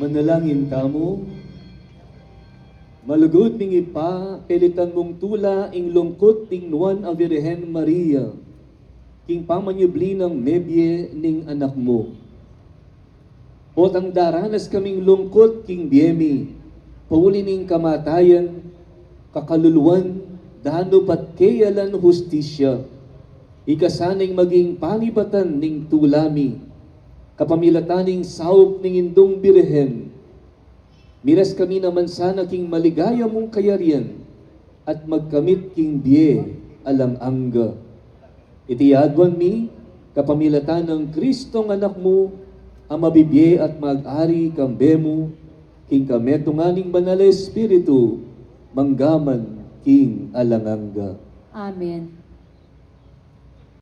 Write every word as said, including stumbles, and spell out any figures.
Manalangin tamu. Malugud ming Ibpa, pelitan mung tula ing lungkut ning Nuan a Virgen Maria king pamanyubli nang mebie ning Anak mu. Potang daranas kaming lungkut king bie mi, pauli ning kamatayan, kakaluluan, danup at keyalan hustisya. Ika sana ing maging panibatan ning tula mi, kapamilatan ning saup ning Indung Birhen. Miras kami naman sana king maligaya mung kayarian at magkamit king bie alang angga. Iti aduan mi kapamilatan nang Kristong Anak mu, a mabibie at mag-ari kambe mu, king kametungan ning Banal a Espiritu, manggaman king alang angga. Amen.